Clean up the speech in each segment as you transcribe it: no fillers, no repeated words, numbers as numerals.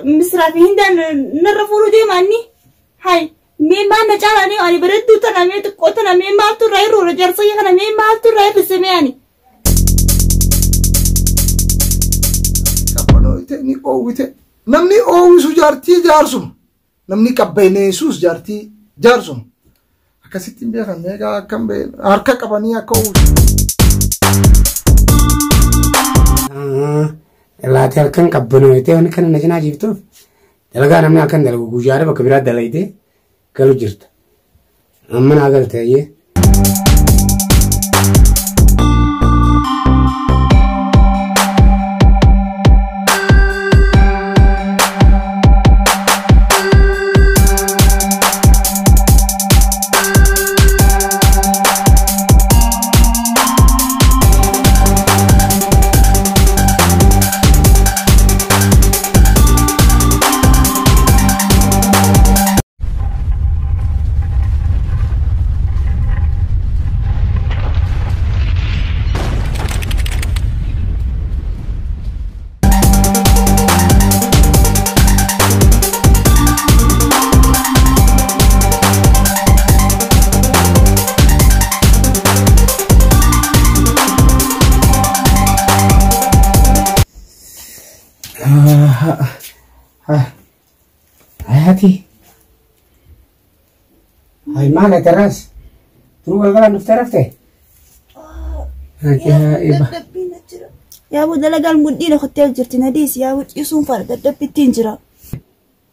Misraa fi Hindaan narra fuudhuu deema inni. Hay mee maal na caalanii ani bareedduu tana mee xiqqoo tana mee maaltu irraa hir'uudha jaarsa kana mee maaltu irraa hir'ise mee ani. Qabbanooyte ni oowwite. Namni oowwisu jaartii jaarsuma. Namni qabbaneessuus jaartii jaarsuma. Akkasitti hin beekan meeqa akkam harka qabanii akka oowwisu. Laatee halkan qabbanooytee wanni kana na cinaa jiiftuuf dalagaa namni halkan dalagu guyyaadha bakka biraa dalaytee galu jirta. Amma naa galte ayyee. Hayati. Hay maal ati irraas? Turuu galgalaan dhuftee raftee? Ajaa'iba. Yaaboo dalagaan mudhii na kottee jirti na dhiisi yaaboo ciisuun faana dadhabbiittiin jira.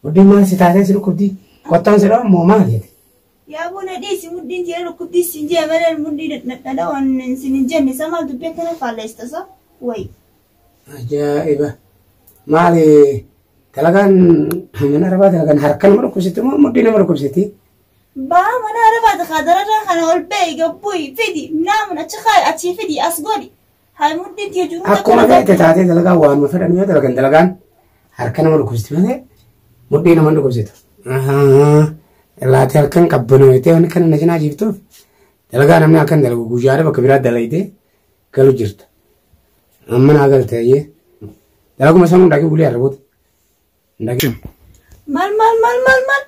Mudhiin maal si taatee si dhukkubdi? Qottoon si dhawa moo maal jette? Yaaboo na dhiisi mudhiin jira dhukkubdii siin jee malee mudhii dhadhawaan siin hin jenne isa maal dubbii akkana faalleessita isa wayi. Ajaa'iba. Maali dalagaan mana arabaa dalagaan harka nama dhukkubsitti moo mudhii nama dhukkubsitti? Baa mana arabaati kadararraa kana ol ba'e gabbuyi fidi naamun achi kaayi achii fidi as godhi. Hay mudhiin tiyya jiru Akkuma feete taatee dalagaa waanuma fedhan yoo dalagan dalagaan harka nama dhukkubsitti malee mudhii nama dhukkubsitu. Laatee halkan qabbanooytee wanni kana na cinaa jiiftuuf dalagaa namni halkan dalagu guyyaadha bakka biraa dalaytee galu jirta. Amma naa galte ayyee. Dalaguma sanuu dhaqee bulee arraboota. Dhaqee. Maal maal maal maal maal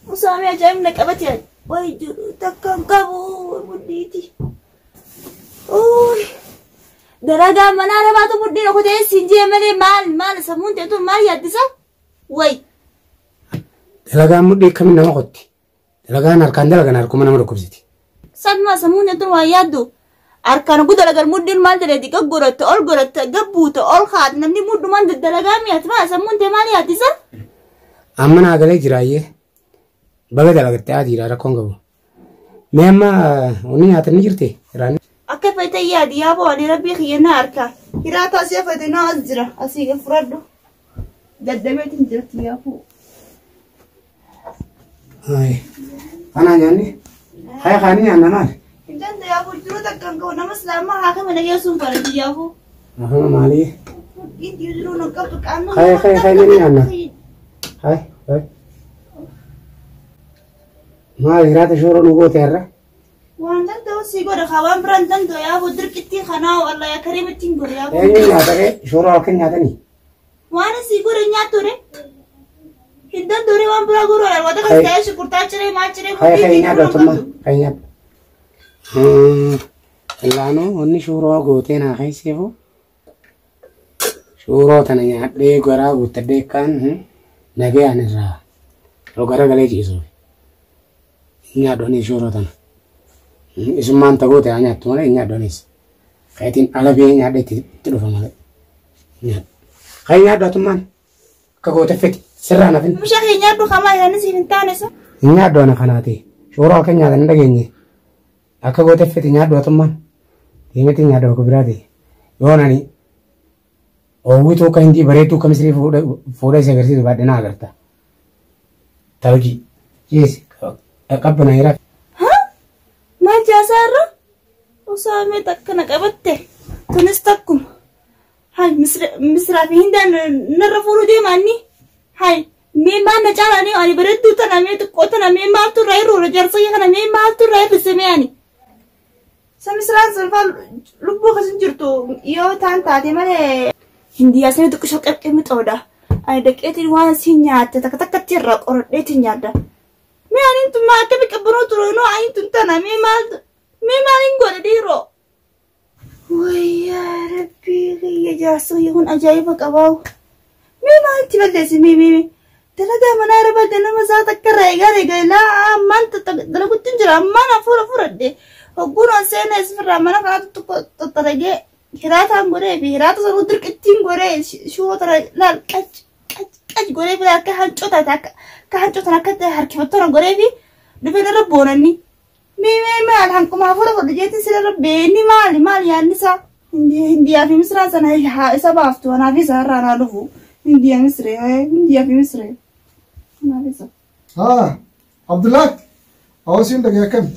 Musaamee ajaa'ibna qabate wayi jiru takka hin qabu mudhiiti. Uuy dalagaa mana arabaatu mudhiin okotee siin jee malee maal maal sammuun teetu maal yaaddisa wayi. Dalagaan mudhii akkamiin nama qotti? Dalagaan harkaan dalagan harkuma nama dhukkubsiti. Sanuma sammuun teetu waa yaaddu. Harkaan ugu dalagan mudhiin maal dalayti gad godhatte ol godhatte gad buute ol kaate namni mudhumaan dalagaa mi'aati maal sammuun tee maal yaaddisa? Amma naa galee jiraayyee. Baga dalagatte adiidha rakkoon qabu. Mee amma wanni nyaatan ni jirti? Hiraanni. Akka feete yaadi yaa boo ani rabbii kiyya na harka. Hiraata asii feete na as jira asii gad fudhadhu. Daddabeetiin jirti yaa boo. Ay. Kanaa nyaanni? Haya kaanii nyaanna maali? Hin danda'u yaa boo jiruu takka hin qabu nama islaamaa haakama na geessuun faranji yaa boo. Haakama maalii? Mudhiin jiruu na qabdu qaamni. Haya haya haya ni nyaanna. Haya haya. Maal hiraata shooroo nu goote har'a? Waan danda'u si godha kaa waan biraan danda'u yaa boo dirqittii kanaa wallah yaa kariimittiin godha yaa boo. Eenyu nyaata ree? Shooroo halkan nyaatanii? Waan si godha nyaattu ree? Hin danda'u ree waan biraa godhu dha. Wanta kan ta'e shukkurtaa ciree maal ciree Haya mudhii haya fi nyaadhu jiruu atummaa. qabdu. Haya nyaadhu. Illaanuu wanni shooroo gootee naa keesseefu shooroo tana nyaadhee garaa guuttadhee kaan nagayaan irraa gara galee ciisuuf. Nyaadhu anis shooroo tana. Isummaan ta'uu ta'aa nyaattu malee nyaadhu anis. Kayitiin ala biyya nyaadhee itti dhufa malee. Nyaadhu. Kayi nyaadhu atummaan akka goote fedhi sirraa nafin. Meeshaa kee nyaadhu kamaa ilaanis hin taane sa. Nyaadhu ana kanaati. Shooroo halkan nyaatan hin dhageenye. Akka goote fedhi nyaadhu atummaan. Deemeetiin nyaadhu bakka biraati. Yoon ani oowwituu akka hindii bareedduu akka misrii fuudha isa agarsiisu baadhee na agarta. Talgii. Ciisi. Qabbana hira. Maal jaasaa irra? Usaamee takka na qabatte. Tunis takkuma. Hay Misraa fi Hindaan narra fuudhuu deema inni. Hay mee maal na caalanii ani bareedduu tana mee xiqqoo tana mee maaltu irraa hir'uudha jaarsa kana mee maaltu irraa hir'ise mee ani. Sa Misraan sanfaa lubbuu akkas hin jirtu yoo taan taate malee. Hindiyaa sani xiqqishoo qeqqemixoodha. Ani dhaqeetiin waan siin nyaatte takka takkatti irraa qoradheetiin nyaadha. Mee aniin tun maal akkami qabbanoo ture noo aniin tun tana mee maal mee maaliin godhe dhiiroo. Wayyaa rabbii kiyya jaarsa kiyya kun ajaa'iba qabaawu. Mee maalitti balleessi mee mee mee. Dalagaa manaa irra badde nama isaa takka irraa eegaa eegaa laa ammaan dalagutti hin jira ammaan hafuura furadhe. Hogguun ol seenee asirraa mana kanatti tokko xaxxaragee hiraataan godhee fi hiraata sanuu dirqittiin godhee shuroo tana laal qac qac qac godhee fi akka hancoota akka hancoota akka harkifattoona godhee fi dhufee irra boonanni. Mee mee maal hanquma hafuura fudhu jeetiin sila irra beenni maali maali yaadni isaa. Hindiyaa fi Misiraan sana isa baaftu anaaf isa irraa naa dhufu. Hindiyaa Misiree Hindiyaa fi Misiree. Anaaf isa. Haa Abdullahi hawaasni dhagee akkami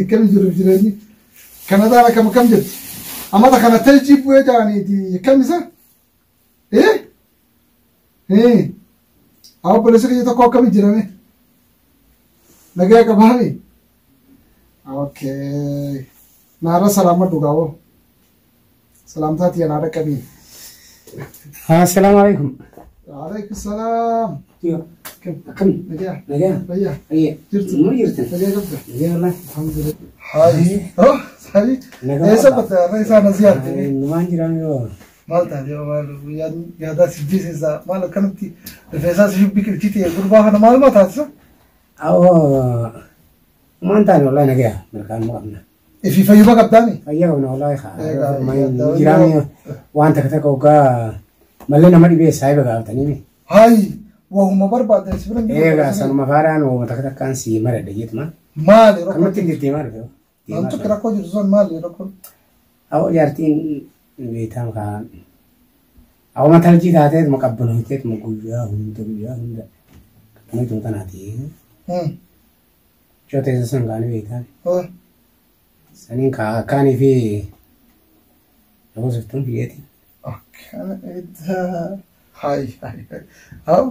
akkami jiruuf jireenyi Kanadaan akkam akkam jirti amata kana teljii bu'ee jaaniiti akkam isa ee ee haa obboleessa kiyya tokko akkami jirame nagaya qabaami okay naara salaama dhugaawoo salaamtaa tiyya naara qabii. Assalaamu alaikum. Alaikum salaam. Akkam? Nagaya. Nagaa? Fayyaa. Fayyaa. Jirtu. Nuu jirtan? Nagaya qabda. Nagaa wallahi. Alhamdulillah. Hayi. Oh, sahi. Nagaa Eessa qabda. batte har'a isaa na ziyaarte? Numaan jiraan yoo. Maal taate yoo maal guyyaan yaadaa si jisiisa maal akkanatti rifeensaa si biqilchite gurbaa kana maal maa taasisa? Awoo. Maan taane wallahi nagaa milkaan mu qabna. Ifi fayyuma qabdaami? Fayyaa qabna wallahi haa. Egaa, Jiraan waan takka takka hoggaa mallee nama dhibee saayiba gaafatanii. Hayi wahuma barbaadde si bira hin jiru. Egaa sanuma faaraan wahuma takka takkaan si maradha jeetuma. Maali rakkoo? Kanumatti deddeemaa dhufe. Wanti rakkoo jirtu sun maali rakkoon? Awoo jaartiin beektaan kaa. Awoo mataljii taateetuma qabbanooteetuma guyyaa hunda guyyaa hunda. Qabbanooteetuma tanaati. Coota isa san kaanii beektaan. Saniin kaa akkaanii fi namoota biyyeeti. Akkana edda. Hayi hayi hayi. Haa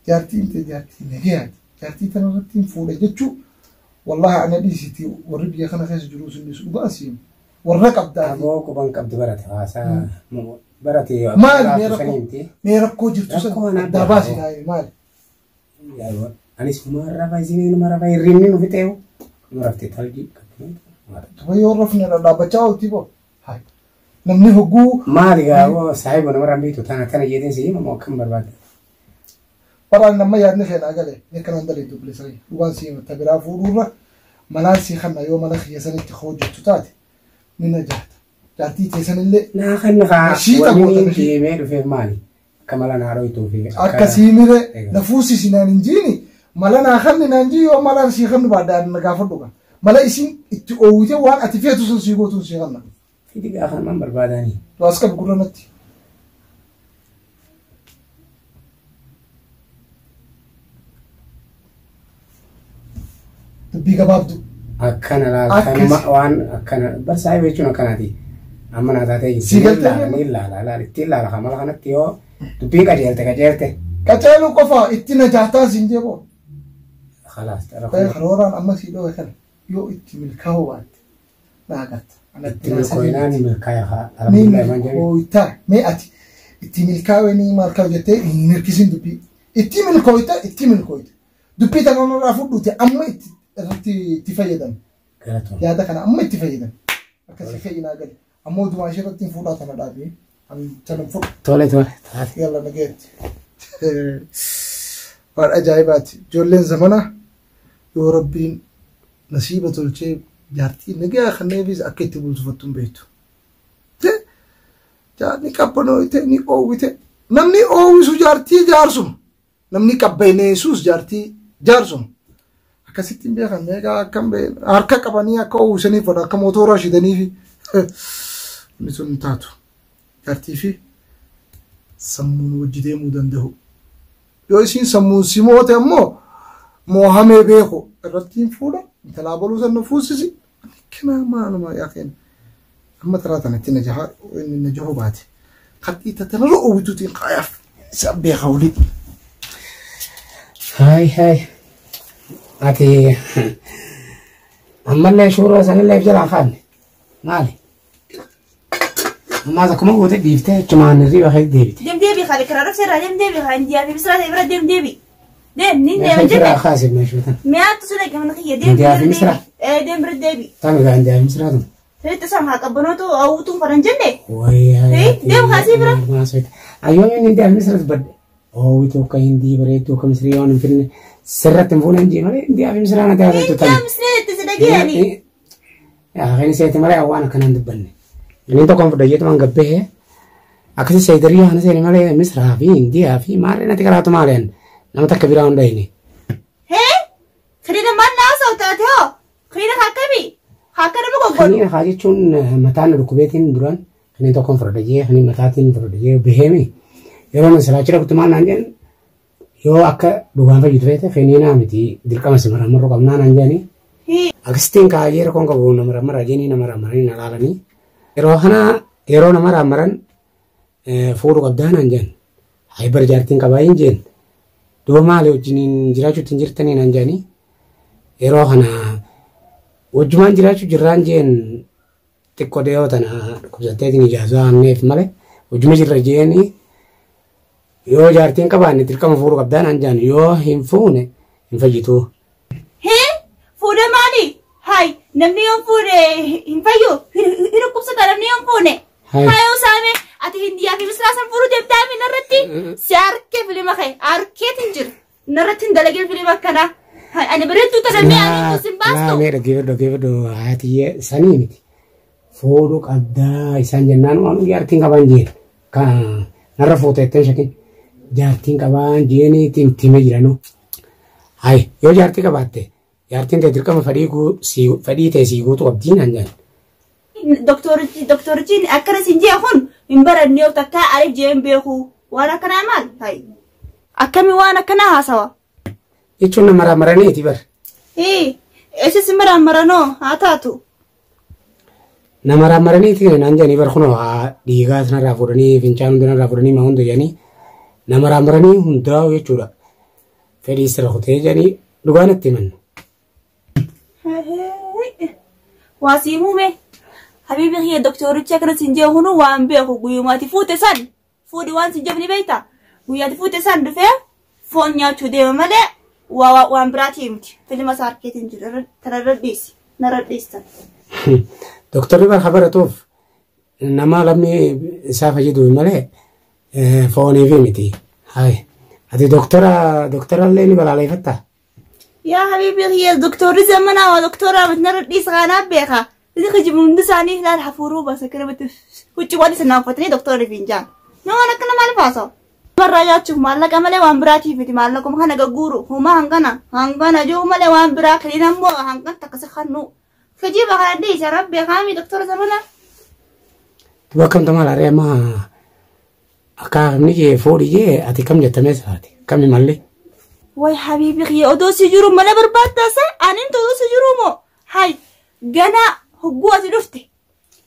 jaartiin ta'e jaartii nagayaati. Jaartii tana irratti hin fuudhe jechuu wallahi ana dhiisiti warri biyya kana keessa jiru sunis dhugaa siim. Warra qabdaati. Aboo quban qabdu barate haasaa barate. Maali mee rakkoo mee rakkoo jirtu Rakkoo san anaa addaa baasi taa'e maali? Anis uma rafa isin uma rafa hirribni nu fixeewu. Nu raftee talgii qabdu. Tuba yoo rafne dhaabbachaa oolti boo. Hayi namni hogguu Maali gaaboo saahiba nama rambiitu tana tana jeetiin si himamu akkam barbaadda. Baraan nama yaadni feenaa gale ni kanan dalee dubbilisanii dhugaan sii himata biraa fuudhuurra malaan sii kanna yoo mana kiyya sanitti hojjettu taate ni na jaata. Jaartii teessanillee Naa kan kaa Nashiita wanni goota inni nashiita. deemee dhufeef maali? Akka mala naa dhoytuu fi akkasii mire Egaa. na fuusisi naan hin jiini mala naa kanni naan jii yoo mala sii kannu baadhaan na gaafadhu kan mala isin itti oowwite waan ati feetu sun sii gootuun sii kanna. Fidi gaafa namaan barbaadanii. Du'as qabi gurra natti. Dubbii gabaabduu. Akkana laal kanuma waan akkana bar saahiba jechuun akkanaati. Amma naa taatee jirti. Si galtee Ni ilaala ni ilaala laal itti ilaala kan mala kanatti yoo dubbiin qajeelte qajeelte. Qaceeluu qofa itti na jaartaa siin jee boo. Khalaas Ta'e karooraan amma sii dhowe kana yoo itti milkaa'uu baatte naa agarta. Itti milkooyinaan milkaa'e haa Ni alhamdulillah maan jedhu. milkooytaa mee ati itti milkaa'ee ni maal jettee hin hirkisin dubbii. Itti milkooyta itti milkooyta. Dubbii tana irraa fudhuute amma itti irratti itti fayyadame. Galatoon. Yaada kana amma itti fayyadame. Akkasii fayyinaa gale. Ammoo dumaa ishee irratti hin fuudhaa tana dhaabee. Ani tana hin fudhu. Tole tole taate. Yalla nageetti. Waan ajaa'ibaati. Ijoolleen zamana yoo rabbiin nasiiba tolchee jaartii nagaa kanneefis akka itti bultufattu hin beektu. Jaarni qabbanooyte ni oowwite. Namni oowwisu jaartii jaarsuma. Namni qabbaneessuus jaartii jaarsuma. Akkasitti hin beekan meeqa akkam harka qabanii akka oowwisaniif godha akka mootora shidaniifi. Inni sun hin taatu. Jaartii fi sammuun wajji deemuu danda'u. Yoo isiin sammuun si moote ammoo moohamee beeku irratti hin fuudha. Intalaa boluu san fuusisi. Kanaa maaluma yaa kenna. Amma taraa tanatti na jaha inni na jahu baate. Qaxxii tanarra oowwituutiin qaayaaf isa beeka olii. Hai hai. Ati ammallee suuraa sanillee jalaa kaanne maali? Ammaas akkuma goote dhiiftee achumaan hirriba keessa deebite. Deemtee kaa bikira dhufte irraa deem deebi kaa Indiyaa fi Misraa ta'e bira deem deebi. Deem niin deema Meeshaa jenne. firaa kaasee meeshaa Mi'aattu si dhaqe mana kiyya deem Indiyaa bira fi Misraa? deebi. Ee deem bira deebi. Tami gaa Indiyaa fi Misraa tun. Sirriitti isaan haa qabbanootu hawwutuun fadhan jenne. Wayyaa. Deem kaasii bira. Ayyoon inni Indiyaa fi Misraa badde. Oowwitu akka Hindii bareedduu akka Misrii waan hin finne sirratti hin fuune hin jee malee Indiyaa fi Misraa na taasisu Indiyaa Misraa itti si dhagee ani. Kan seeti malee waan akkanaan dubbanne. Inni tokkoon fudhayyeetumaan gabbee akkasi seedarii waan seeni malee Misraa fi Indiyaa fi maarree natti karaatu maaleen nama takka biraa hunda hini. Hee? Kiriina maal naasa'u taate hoo? Kiriina akkamii? Akka nama goggodu. Kaniin haa jechuun mataan dhukkubeetiin duraan kaniin tokkoon fudhadhee kaniin mataatiin fudhadhee biheemi. Yeroo nu silaachi dhaqtu maal naan jedhan yoo akka dhugaan fayyitu feete kaniinaa miti dirqama si maramarru qabnaa naan jedhanii. Akkasittiin kaayee rakkoon qabu nama ramara jennii nama ramaranii na laalanii. Yeroo kana yeroo nama ramaran fuudhu qabdaa naan jedhan. Hayi bar jaartiin qabaa hin jeen. Duuba maali wajjiniin jiraachuutti hin jirtanii naan jedhanii. Yeroo kana wajjumaan jiraachuu jirraan jeen xiqqoo dhiyoo tana dhukkubsatteetiin ijaazaa hanneef malee wajjuma jirra jeeni yoo jaartiin qabaanne dirqama fuudhu qabdaa naan jedhan yoo hin fuune hin fayyitu. Hee? Fuudhe maali? Hai namni yoo fuudhe hin fayyu. Hin dhukkubsata namni yoo fuune. Hai. Hai Usaame ati Hindiyaa fi Misraa san fuudhu deemtaa mi narratti? Si harkee filima kee harkeetiin jira. Narratti hin dalagin filima akkanaa. Hai ani bareedduu tana mee ani sin baastu. Mee dhaggeeffadhu dhaggeeffadhu haatiyyee sanii miti. Fuudhu qabdaa isaan jennaan waan jaartiin qabaan jeen. Kan narra fuuteetteen shakin jaartiin qabaan jeeni timtimee jiranu. Hai yoo jaartii qabaatte jaartiin ta'e dirqama fedhii ta'e sii guutuu qabdii naan jedhan. Doktorichi akkana sin jee kun hin baranne yoo takka alif jee hin beeku. Waan akkanaa maal? Hai. Akkami waan akkanaa haasawa? Jechuun nama ramaraniiti bar. Hee, eessa si maramaranoo haa taatu. Nama ramaraniiti naan jedhanii bar kunoo haa dhiigaa sanarraa fuudhanii fincaan hundarraa fuudhanii maa hunda jedhanii nama ramaranii hundaa'u jechuudha. Fedhii sirra kutee jedhanii dhugaan itti himanna. Waa sii muume. Habiibi kiyya doktorichi akkana sin jee kunu waan beeku guyyumaati fuute san fuudhi waan sin jeef ni beekta. Guyyaati fuute san dhufee foon nyaachuu deema malee waan biraatii miti. Filima isaa harkeetiin jiru tanarra dhiisi. Narra dhiistan. Doktorri bar habaratuuf nama lammii isaa fayyadu malee fooniifi miti. Hai ati doktora doktorallee ni balaaleffatta. Yaa habiibi kiyya doktorri zamanaa waa doktora miti narra dhiisa kanaaf beeka. Inni kijibu hundi isaanii ilaal hafuuruu basa kana huccuu waan isa naaffatanii doktorri fiinjaan. Nama waan akkana maaliif haasa'u? Barraa nyaachuuf maallaqa malee waan biraatiif miti maallaquma kana gagguuru homaa hangana hangana jiru malee waan biraa kiliin ammoo hangan takka si kannu. Kijiba kana dhiisa rabbi kaami doktora zamanaa. Duba akkamta maal aree amma akaakni kee fuudhi jee ati kam jettamee saati kami mallee. Way habiibi kiyya odoo si jiru mana barbaaddaasa anin odoo si jiru moo hay gana hogguu ati dhufte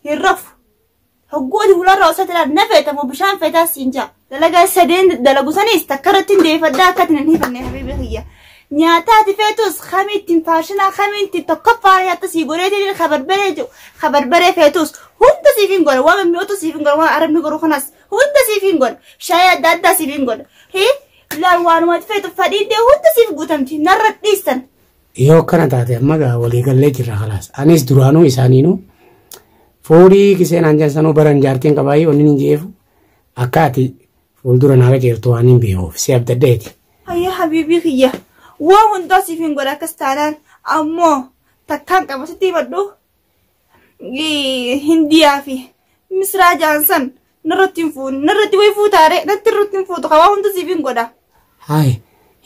hin rafu hogguu ati fuularraa osoo tilaan na feeta moo bishaan feetaa siin jaa dalagaa sadeen dalagu sanis takka irratti hin deeffadhaa akka ati hin hifanne habiibi kiyya. Nyaata ati feetus kami ittiin faashinaa kami ittiin tokkoffaa nyaata sii godhee kabarbaree jiru kabarbaree feetus hunda siif hin godha waan mi'ootu siif hin godha waan arabni godhu kanas hunda siif hin godha shaayii adda addaa siif hin godha. Hee laal waanuma ati feetu fadhiidee hunda siif guutamti narra dhiistan. Yoo akkana taate amma gaa walii gallee jirra kalaas. Anis duraanuu isaaniinuu fuudhii kiseen aan sanuu baran jaartiin qabaayii onni hin jeefu akka ati fuuldura naa qajeeltu waan hin beekuuf si abdaddeeti. Hayya habiibii kiyya waan hundaa siif hin godha akkas taanaan ammoo takkaan qaba sitti himadhu Hindiyaa fi Misraa jaansan narratti hin fuune narratti wayi fuutaare natti irratti hin fuutu waa hunda siif hin godha. Hayi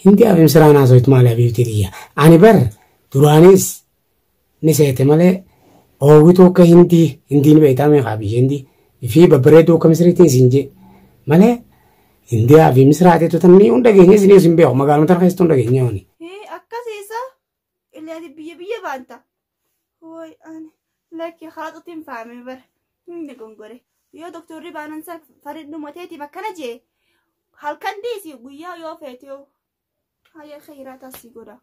Hindiyaa fi Misraan haasoitu maali habiibtii kiyya. Ani bar duraanis ni seete malee oowwituu akka Hindii Hindiin beektaa meeqaa biyya Hindii fi babbareedduu akka Misriitiin siin jee malee Hindiyaa fi Misraateetu tanni hunda geenye isinii isin beeku magaalota kana keessatti hunda geenye wani. Akkasiisa illee ati biyya biyya baanta. Way ani lakki haraxutti hin faame bara hin gongore yoo doktorri baanan san faridhuma teetiif akkana jee halkan dhiisi guyyaa yoo feete yoo hayya khayraa taasii godha.